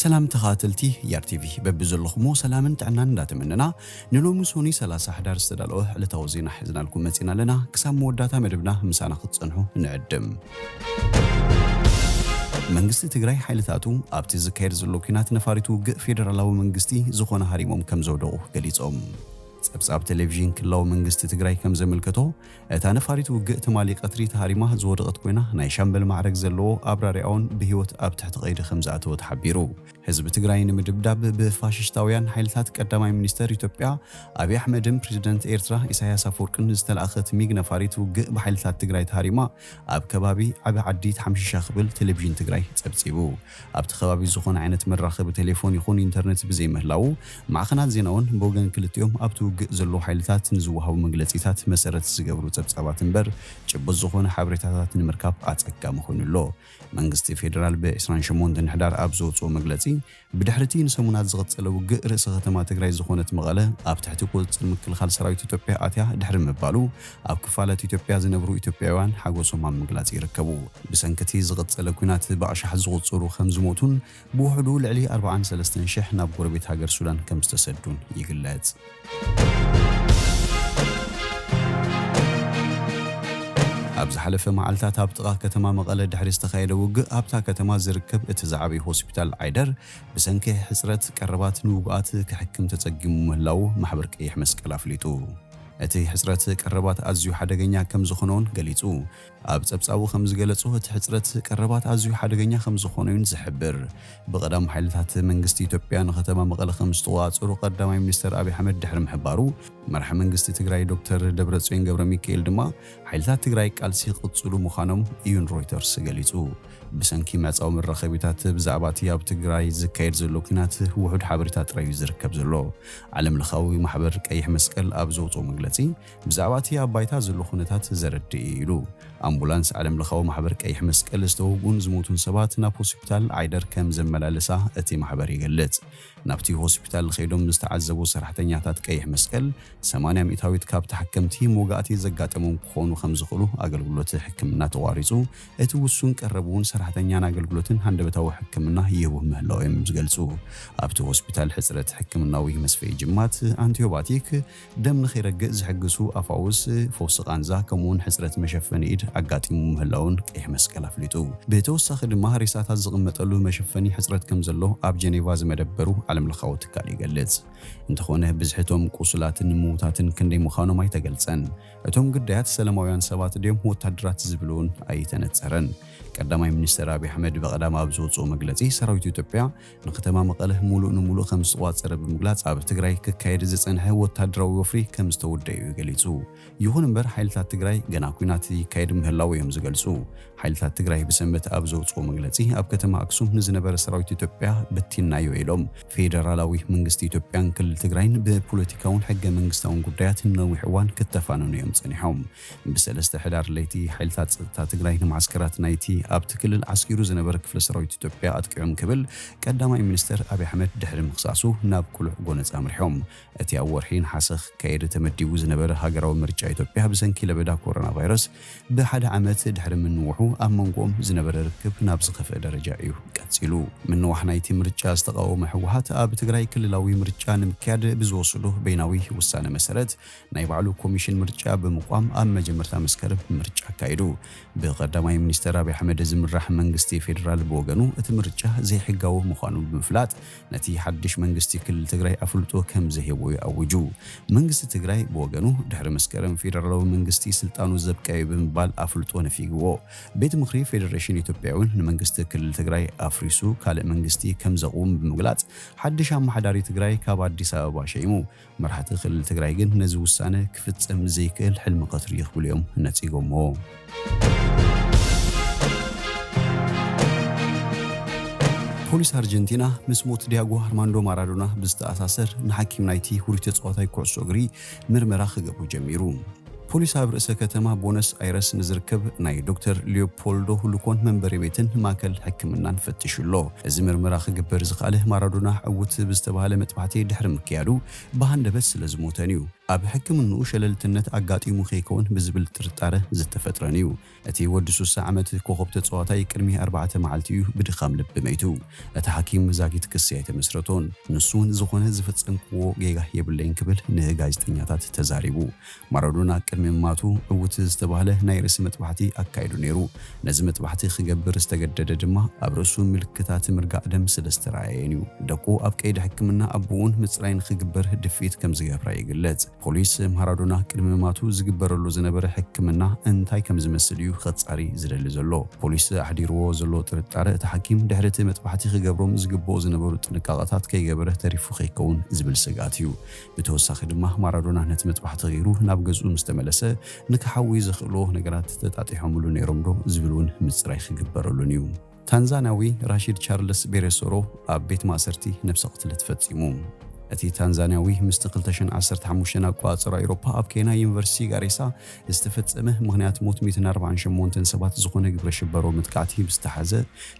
ሰላም ተኸታተልቲ ያር ቲቪ፣ በብዘለኹሞ ሰላምን ጥዕናን እንዳተመነና፣ ንሎሚ ሶኒ ሰላሳ ሕዳር ዝተዳለወ ዕለታዊ ዜና ሒዝናልኩም መጺና ኣለና። ክሳብ መወዳእታ መደብና ምሳና ክትጸንሑ ንዕድም። መንግስቲ ትግራይ ሓይልታቱ ኣብቲ ዝካየድ ዘሎ ኲናት ነፋሪት ውግእ ፌደራላዊ መንግስቲ ዝኾነ ሃሪሞም ከም ዘውደቑ ገሊጾም። ጸብጻብ ቴሌቪዥን ክልላዊ መንግስቲ ትግራይ ከም ዘመልከቶ፣ እታ ነፋሪት ውግእ ትማሊ ቀትሪ ተሃሪማ ዝወደቐት ኮይና፣ ናይ ሻምበል ማዕረግ ዘለዎ ኣብራሪኣውን ብህይወት ኣብ ትሕቲ ቀይዲ ከም ዝኣተወ ተሓቢሩ። ህዝቢ ትግራይ ንምድብዳብ ብፋሽስታውያን ሓይልታት ቀዳማይ ሚኒስተር ኢትዮጵያ ኣብይ ኣሕመድን ፕሬዝደንት ኤርትራ ኢሳያስ ኣፈወርቅን ዝተላእኸት ሚግ ነፋሪት ውግእ ብሓይልታት ትግራይ ተሃሪማ ኣብ ከባቢ ዓቢ ዓዲ ተሓምሺሻ ክብል ቴሌቪዥን ትግራይ ጸብጺቡ። ኣብቲ ከባቢ ዝኾነ ዓይነት መራኸቢ ቴሌፎን ይኹን ኢንተርኔት ብዘይምህላዉ፣ ማዕኸናት ዜና እውን ብወገን ክልቲኦም ኣብቲ ውግእ ዘለዉ ሓይልታት ንዝወሃቡ መግለጺታት መሰረት ዝገብሩ ጸብጻባት እምበር፣ ጭቡጥ ዝኾነ ሓበሬታታት ንምርካብ ኣጸጋሚ ኮይኑ ኣሎ። መንግስቲ ፌደራል ብ ዕስራን ሸሞንተን ሕዳር ኣብ ዘውፅኦ መግለጺ፣ ብድሕሪቲ ንሰሙናት ዝቐጸለ ውግእ ርእሰ ከተማ ትግራይ ዝኾነት መቐለ ኣብ ትሕቲ ቁጽጽር ምክልኻል ሰራዊት ኢትዮጵያ ኣትያ ድሕሪ ምባሉ፣ ኣብ ክፋላት ኢትዮጵያ ዝነብሩ ኢትዮጵያውያን ሓጎሶም ኣብ ምግላጽ ይርከቡ። ብሰንኪ እቲ ዝቐጸለ ኲናት ብኣሽሓት ዝቑጸሩ ከም ዝሞቱን ብውሕዱ ልዕሊ ኣርባዓን ሰለስተን ሽሕ ናብ ጎረቤት ሃገር ሱዳን ከም ዝተሰዱን ይግለጽ። ኣብ ዝሓለፈ መዓልታት ኣብ ጥቓ ከተማ መቐለ ድሕሪ ዝተኻየደ ውግእ ኣብታ ከተማ ዝርከብ እቲ ዝዓበየ ሆስፒታል ዓይደር ብሰንኪ ሕጽረት ቀረባት ንውጉኣት ክሕክም ተጸጊሙ ምህላዉ ማሕበር ቀይሕ መስቀል ኣፍሊጡ። እቲ ሕጽረት ቀረባት ኣዝዩ ሓደገኛ ከም ዝኾነ እውን ገሊጹ። ኣብ ጸብጻቡ ከም ዝገለጾ፣ እቲ ሕጽረት ቀረባት ኣዝዩ ሓደገኛ ከም ዝኾነ እውን ዝሕብር። ብቐዳም ሓይልታት መንግስቲ ኢትዮጵያ ንከተማ መቐለ ከም ዝተቖጻጸሩ ቀዳማይ ሚኒስተር ኣብይ ኣሕመድ ድሕሪ ምሕባሩ፣ መራሒ መንግስቲ ትግራይ ዶክተር ደብረጽዮን ገብረ ሚካኤል ድማ ሓይልታት ትግራይ ቃልሲ ክቕጽሉ ምዃኖም እዩን ሮይተርስ ገሊጹ። ብሰንኪ ምዕጻው መራኸቢታት ብዛዕባ እቲ ኣብ ትግራይ ዝካየድ ዘሎ ኲናት ውሑድ ሓበሬታ ጥራይ እዩ ዝርከብ ዘሎ። ዓለም ለኻዊ ማሕበር ቀይሕ መስቀል ኣብ ዘውፅኦ መግለጺ፣ ብዛዕባ እቲ ኣብ ባይታ ዘሎ ኩነታት ዘረድእ እዩ ኢሉ። ኣምቡላንስ ዓለም ለኻዊ ማሕበር ቀይሕ መስቀል ዝተወግኡን ዝሞቱን ሰባት ናብ ሆስፒታል ዓይደር ከም ዘመላለሳ እቲ ማሕበር ይገልጽ። ናብቲ ሆስፒታል ከይዶም ዝተዓዘቡ ሰራሕተኛታት ቀይሕ መስቀል፣ ሰማንያ ሚእታዊት ካብ ተሓከምቲ መውጋእቲ ዘጋጠሞም ክኾኑ ከም ዝኽእሉ፣ ኣገልግሎት ሕክምና ተቋሪጹ፣ እቲ ውሱን ቀረብ እውን ሰራሕተኛን ኣገልግሎትን ሃንደበታዊ ሕክምና ይህቡ ምህላዎም እዮም ዝገልጹ። ኣብቲ ሆስፒታል ሕጽረት ሕክምናዊ መስፈይ ጅማት፣ ኣንቲዮባቲክ፣ ደም ንኸይረግእ ዝሕግሱ ኣፋውስ፣ ፈውሲ ቃንዛ፣ ከምኡውን ሕጽረት መሸፈኒ ኢድ ኣጋጢሙ ምህላውን ቀይሕ መስቀል ኣፍሊጡ። ብተወሳኺ ድማ ሬሳታት ዝቕመጠሉ መሸፈኒ ሕጽረት ከም ዘሎ ኣብ ጀኔቫ ዝመደበሩ ዓለምለኻዊ ትካል ይገልጽ። እንተኾነ ብዝሒ እቶም ቁሱላትን ምዉታትን ክንደይ ምዃኖም ኣይተገልጸን። እቶም ግዳያት ሰላማውያን ሰባት ድዮም ወታደራት ዝብል እውን ኣይተነጸረን። ቀዳማይ ሚኒስተር ኣብይ ኣሕመድ ብቐዳም ኣብ ዘውፅኦ መግለጺ፣ ሰራዊት ኢትዮጵያ ንከተማ መቐለ ሙሉእ ንሙሉእ ከም ዝተቋጸረ ብምግላጽ፣ ኣብ ትግራይ ክካየድ ዝጸንሐ ወታደራዊ ወፍሪ ከም ዝተወደአ እዩ ገሊጹ። ይኹን እምበር፣ ሓይልታት ትግራይ ገና ኲናት ይካየድ ምህላው እዮም ዝገልጹ። ሓይልታት ትግራይ ብሰንበት ኣብ ዘውፅኦ መግለጺ፣ ኣብ ከተማ ኣክሱም ንዝነበረ ሰራዊት ኢትዮጵያ በቲንናዮ ኢሎም። ፌደራላዊ መንግስቲ ኢትዮጵያን ክልል ትግራይን ብፖለቲካውን ሕገ መንግስታውን ጉዳያት ንነዊሕ እዋን ክተፋነኑ እዮም ጸኒሖም። ብሰለስተ ሕዳር ለይቲ፣ ሓይልታት ጸጥታ ትግራይ ንማዓስከራት ናይቲ ኣብቲ ክልል ዓስኪሩ ዝነበረ ክፍለ ሰራዊት ኢትዮጵያ ኣጥቂዖም ክብል ቀዳማይ ሚኒስተር ኣብይ ኣሕመድ ድሕሪ ምኽሳሱ፣ ናብ ቅሉዕ ጎነጽ ኣምሪሖም። እቲ ኣብ ወርሒ ነሓሰ ክካየድ ተመዲቡ ዝነበረ ሃገራዊ ምርጫ ኢትዮጵያ ብሰንኪ ለበዳ ኮሮና ቫይረስ ብሓደ ዓመት ድሕሪ ምንውሑ፣ ኣብ መንጎኦም ዝነበረ ርክብ ናብ ዝኸፍአ ደረጃ እዩ ቀጺሉ። ምንዋሕ ናይቲ ምርጫ ዝተቓወመ ህወሓት፣ ኣብ ትግራይ ክልላዊ ምርጫ ንምክያድ ብዝወሰዶ በይናዊ ውሳነ መሰረት፣ ናይ ባዕሉ ኮሚሽን ምርጫ ብምቋም፣ ኣብ መጀመርታ መስከረም ምርጫ ኣካይዱ። ብቀዳማይ ሚኒስተር ኣብይ ኣሕመድ ዝምራሕ መንግስቲ ፌደራል ብወገኑ፣ እቲ ምርጫ ዘይሕጋዊ ምዃኑ ብምፍላጥ፣ ነቲ ሓድሽ መንግስቲ ክልል ትግራይ ኣፍልጦ ከም ዘይህቦ እዩ ኣዊጁ። መንግስቲ ትግራይ ብወገኑ፣ ድሕሪ መስከረም ፌደራላዊ መንግስቲ ስልጣኑ ዘብቅዕ እዩ ብምባል ኣፍልጦ ነፊግዎ። ቤት ምኽሪ ፌደሬሽን ኢትዮጵያ እውን ንመንግስቲ ክልል ትግራይ ኣፍሪሱ ካልእ መንግስቲ ከም ዘቕውም ብምግላጽ፣ ሓድሽ ኣመሓዳሪ ትግራይ ካብ ኣዲስ ኣበባ ሸይሙ። መራሕቲ ክልል ትግራይ ግን ነዚ ውሳነ ክፍጸም ዘይክእል ሕልሚ ቀትሪ እዩ ክብሉ እዮም ነጺጎሞ። ፖሊስ ኣርጀንቲና ምስ ሞት ዲያጎ ኣርማንዶ ማራዶና ብዝተኣሳሰር ንሓኪም ናይቲ ህሩይ ተጻዋታይ ኩዕሶ እግሪ ምርመራ ክገብሩ ጀሚሩ። ፖሊስ ኣብ ርእሰ ከተማ ቦነስ ኣይረስ ንዝርከብ ናይ ዶክተር ሊዮፖልዶ ሁልኮን መንበሪ ቤትን ማእከል ሕክምናን ፈቲሹ ኣሎ። እዚ ምርመራ ክግበር ዝኸኣለ ማራዶና ዕዉት ብዝተባህለ መጥባሕቲ ድሕሪ ምክያዱ ብሃንደበት ስለ ዝሞተን እዩ። ኣብ ሕክምንኡ ሸለልትነት ኣጋጢሙ ከይከውን ብዝብል ጥርጣረ ዝተፈጥረን እዩ። እቲ ወዲ ሱሳ ዓመት ኮኸብ ተጻዋታይ ቅድሚ ኣርባዕተ መዓልቲ እዩ ብድኻም ልቢ መይቱ። እቲ ሓኪም ዛጊት ክሲ ኣይተመስረቶን። ንሱ እውን ዝኾነ ዝፈጸምክዎ ጌጋ የብለይን ክብል ንጋዜጠኛታት ተዛሪቡ። ማራዶና ቅድሚ ምማቱ ዕዉት ዝተባህለ ናይ ርእሲ መጥባሕቲ ኣካይዱ ነይሩ። ነዚ መጥባሕቲ ክገብር ዝተገደደ ድማ ኣብ ርእሱ ምልክታት ምርጋእ ደም ስለ ዝተረኣየን እዩ። ደቁ ኣብ ቀይዲ ሕክምና ኣቦኡን ምጽራይ ንክግበር ድፍኢት ከም ዝገብራ ይግለጽ። ፖሊስ ማራዶና ቅድሚ ምማቱ ዝግበረሉ ዝነበረ ሕክምና እንታይ ከም ዝመስል እዩ ከጻሪ ዝደሊ ዘሎ። ፖሊስ ኣሕዲርዎ ዘሎ ጥርጣረ እቲ ሓኪም ድሕሪ እቲ መጥባሕቲ ክገብሮም ዝግብኦ ዝነበሩ ጥንቃቐታት ከይገበረ ተሪፉ ከይከውን ዝብል ስግኣት እዩ። ብተወሳኺ ድማ ማራዶና ነቲ መጥባሕቲ ገይሩ ናብ ገዝኡ ምስ ተመለሰ ንክሓዊ ዘኽእልዎ ነገራት ተጣጢሖምሉ ነይሮም ዶ ዝብል እውን ምጽራይ ክግበረሉን እዩ። ታንዛንያዊ ራሺድ ቻርልስ ቤሬሶሮ ኣብ ቤት ማእሰርቲ ነብሰ ቅትለት ፈጺሙ። እቲ ታንዛንያዊ ምስቲ ክልተ ሽሕን ዓሰርተ ሓሙሽተን ኣቆጻጽራ ኤውሮፓ ኣብ ኬንያ ዩኒቨርሲቲ ጋሪሳ ዝተፈጸመ ምኽንያት ሞት ሚእትን ኣርባዓን ሸሞንተን ሰባት ዝኾነ ግብረ ሽበራዊ መጥቃዕቲ ብዝተሓዘ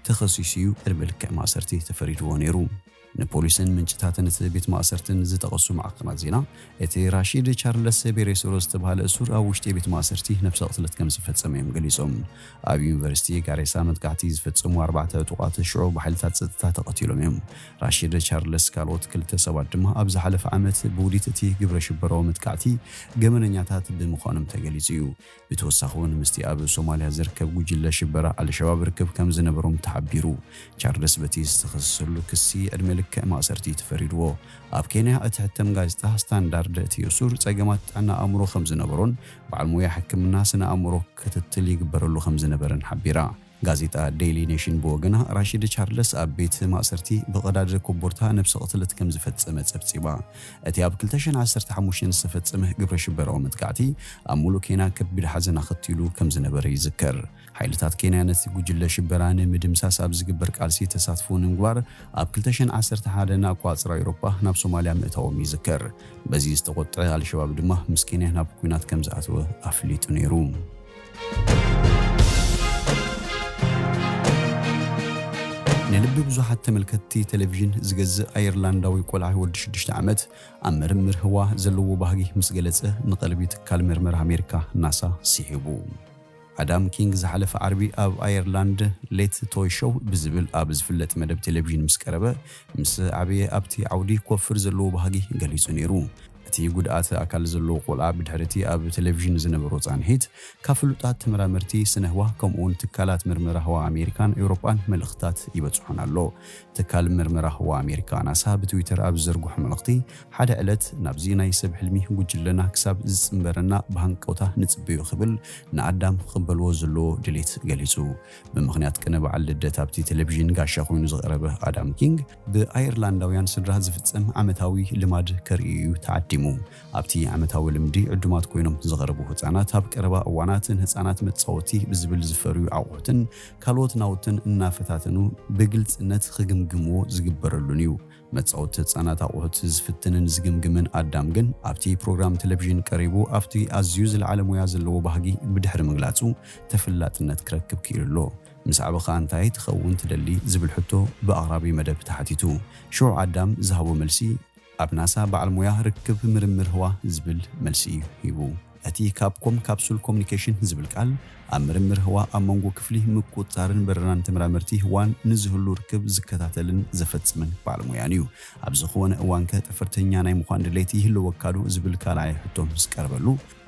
ተኸሲሱ እዩ ዕድመ ልክዕ ማእሰርቲ ተፈሪድዎ ነይሩ። ንፖሊስን ምንጭታትን እቲ ቤት ማእሰርትን ዝጠቐሱ ማዕኸናት ዜና፣ እቲ ራሺድ ቻርለስ ቤሬሶሮ ዝተባህለ እሱር ኣብ ውሽጢ ቤት ማእሰርቲ ነብሰ ቅትለት ከም ዝፈጸመ እዮም ገሊጾም። ኣብ ዩኒቨርሲቲ ጋሬሳ መጥቃዕቲ ዝፈጸሙ ኣርባዕተ ዕጡቓት ሽዑ ብሓይልታት ጸጥታ ተቐቲሎም እዮም። ራሺድ ቻርለስ ካልኦት ክልተ ሰባት ድማ ኣብ ዝሓለፈ ዓመት ብውዲት እቲ ግብረ ሽበራዊ መጥቃዕቲ ገበነኛታት ብምዃኖም ተገሊጹ እዩ። ብተወሳኺ እውን ምስቲ ኣብ ሶማልያ ዝርከብ ጉጅለ ሽበራ ኣልሸባብ ርክብ ከም ዝነበሮም ተሓቢሩ። ቻርለስ በቲ ዝተኸሰሰሉ ክሲ ዕድመ ልክዕ ማእሰርቲ ተፈሪድዎ። ኣብ ኬንያ እትሕተም ጋዜጣ ስታንዳርድ እቲ እሱር ጸገማት ጥዕና ኣእምሮ ከም ዝነበሮን በዓል ሞያ ሕክምና ስነ ኣእምሮ ክትትል ይግበረሉ ከም ዝነበረን ሓቢራ። ጋዜጣ ዴይሊ ኔሽን ብወገና ራሺድ ቻርለስ ኣብ ቤት ማእሰርቲ ብቐዳደ ኮቦርታ ነብሰ ቅትለት ከም ዝፈጸመ ጸብጺባ። እቲ ኣብ ክልተ ሽሕን ዓሰርተ ሓሙሽተን ዝተፈጸመ ግብረ ሽበራዊ መጥቃዕቲ ኣብ ሙሉእ ኬንያ ከቢድ ሓዘን ኣኸቲሉ ከም ዝነበረ ይዝከር። ሓይልታት ኬንያ ነቲ ጉጅለ ሽበራ ንምድምሳስ ኣብ ዝግበር ቃልሲ ተሳትፎ ንምግባር ኣብ ክልተ ሽሕን ዓሰርተ ሓደን ኣቆጻጽራ ኤውሮጳ ናብ ሶማልያ ምእታዎም ይዝከር። በዚ ዝተቖጥዐ ኣልሸባብ ድማ ምስ ኬንያ ናብ ኲናት ከም ዝኣተወ ኣፍሊጡ ነይሩ። ንልቢ ብዙሓት ተመልከትቲ ቴሌቪዥን ዝገዝእ ኣየርላንዳዊ ቆልዓ ወዲ ሽዱሽተ ዓመት ኣብ ምርምር ህዋ ዘለዎ ባህጊ ምስ ገለጸ ንቐልቢ ትካል ምርምር ኣሜሪካ ናሳ ስሒቡ። ኣዳም ኪንግ ዝሓለፈ ዓርቢ ኣብ ኣየርላንድ ሌት ቶይ ሾው ብዝብል ኣብ ዝፍለጥ መደብ ቴሌቪዥን ምስ ቀረበ፣ ምስ ዓበየ ኣብቲ ዓውዲ ክወፍር ዘለዎ ባህጊ ገሊጹ ነይሩ። እቲ ጉድኣት ኣካል ዘለዎ ቆልዓ ብድሕሪ እቲ ኣብ ቴሌቪዥን ዝነበሮ ጻንሒት ካብ ፍሉጣት ተመራመርቲ ስነ ህዋ ከምኡውን ትካላት ምርመራ ህዋ ኣሜሪካን ኤውሮጳን መልእኽትታት ይበጽሖን ኣሎ። ትካል ምርመራ ህዋ ኣሜሪካ ናሳ ብትዊተር ኣብ ዝዘርግሖ መልእኽቲ፣ ሓደ ዕለት ናብዚ ናይ ሰብ ሕልሚ ጉጅለና ክሳብ ዝጽንበረና ብሃንቀውታ ንጽበዮ ክብል ንኣዳም ክቕበልዎ ዘለዎ ድሌት ገሊጹ። ብምኽንያት ቅነ በዓል ልደት ኣብቲ ቴሌቪዥን ጋሻ ኮይኑ ዝቐረበ ኣዳም ኪንግ ብኣየርላንዳውያን ስድራ ዝፍጸም ዓመታዊ ልማድ ከርኢ እዩ ተዓዲሙ። ኣብቲ ዓመታዊ ልምዲ ዕዱማት ኮይኖም ዝቐረቡ ህጻናት ኣብ ቀረባ እዋናት ንህጻናት መጻወቲ ብዝብል ዝፈርዩ ኣቑሑትን ካልኦት ናውትን እናፈታተኑ ብግልጽነት ክግምግምዎ ዝግበረሉን እዩ። መጻወቲ ህጻናት ኣቑሑት ዝፍትንን ዝግምግምን ኣዳም ግን ኣብቲ ፕሮግራም ቴሌቪዥን ቀሪቡ ኣብቲ ኣዝዩ ዝለዓለ ሞያ ዘለዎ ባህጊ ብድሕሪ ምግላጹ ተፈላጥነት ክረክብ ክኢሉ ኣሎ። ምስ ዓበኻ እንታይ ትኸውን ትደሊ ዝብል ሕቶ ብኣቕራቢ መደብ ተሓቲቱ። ሽዑ ኣዳም ዝሃቦ መልሲ ኣብ ናሳ በዓል ሞያ ርክብ ምርምር ህዋ ዝብል መልሲ እዩ ሂቡ። እቲ ካፕኮም ካፕሱል ኮሙኒኬሽን ዝብል ቃል ኣብ ምርምር ህዋ ኣብ መንጎ ክፍሊ ምቁጽጻርን በረራን ተመራመርቲ ህዋን ንዝህሉ ርክብ ዝከታተልን ዘፈጽምን በዓል ሞያን እዩ። ኣብ ዝኾነ እዋንከ ጠፈርተኛ ናይ ምዃን ድሌት ይህልወካ ዶ ዝብል ካልኣይ ሕቶ ምስ ቀረበሉ፣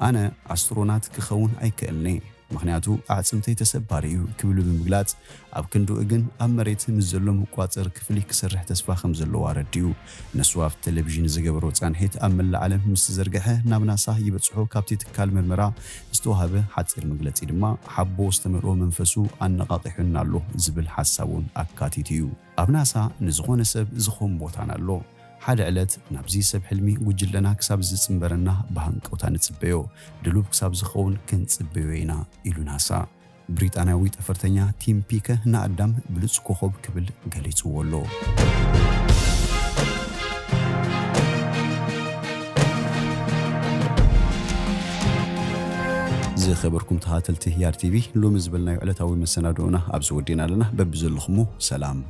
ኣነ ኣስትሮናት ክኸውን ኣይክእልን'የ፣ ምኽንያቱ ኣዕጽምተይ ተሰባሪ እዩ ክብል ብምግላጽ፣ ኣብ ክንድኡ ግን ኣብ መሬት ምስ ዘሎ ምቋጸር ክፍሊ ክሰርሕ ተስፋ ከም ዘለዎ ኣረዲኡ። ንሱ ኣብቲ ቴሌቪዥን ዝገበሮ ጻንሒት ኣብ መላእ ዓለም ምስ ተዘርግሐ ናብ ናሳ ይበጽሑ ካብቲ ትካል ምርመራ ዝተዋህበ ሓጺር መግለጺ ድማ ሓቦ ዝተመልኦ መንፈሱ ኣነቓቒሑና ኣሎ ዝብል ሓሳብ እውን ኣካቲቱ እዩ። ኣብ ናሳ ንዝኾነ ሰብ ዝኸውን ቦታን ኣሎ። ሓደ ዕለት ናብዚ ሰብ ሕልሚ ጉጅለና ክሳብ ዝጽንበረና ብሃንቀውታ ንጽበዮ። ድሉብ ክሳብ ዝኸውን ክንጽበዮ ኢና ኢሉ ናሳ። ብሪጣንያዊ ጠፈርተኛ ቲም ፒከ ንኣዳም ብሉጽ ኮኾብ ክብል ገሊጽዎ ኣሎ። ዝኸበርኩም ተኸታተልቲ ያር ቲቪ፣ ሎሚ ዝበልናዮ ዕለታዊ መሰናድኦና ኣብዚ ወዲእና ኣለና። በብዘለኹሞ ሰላም።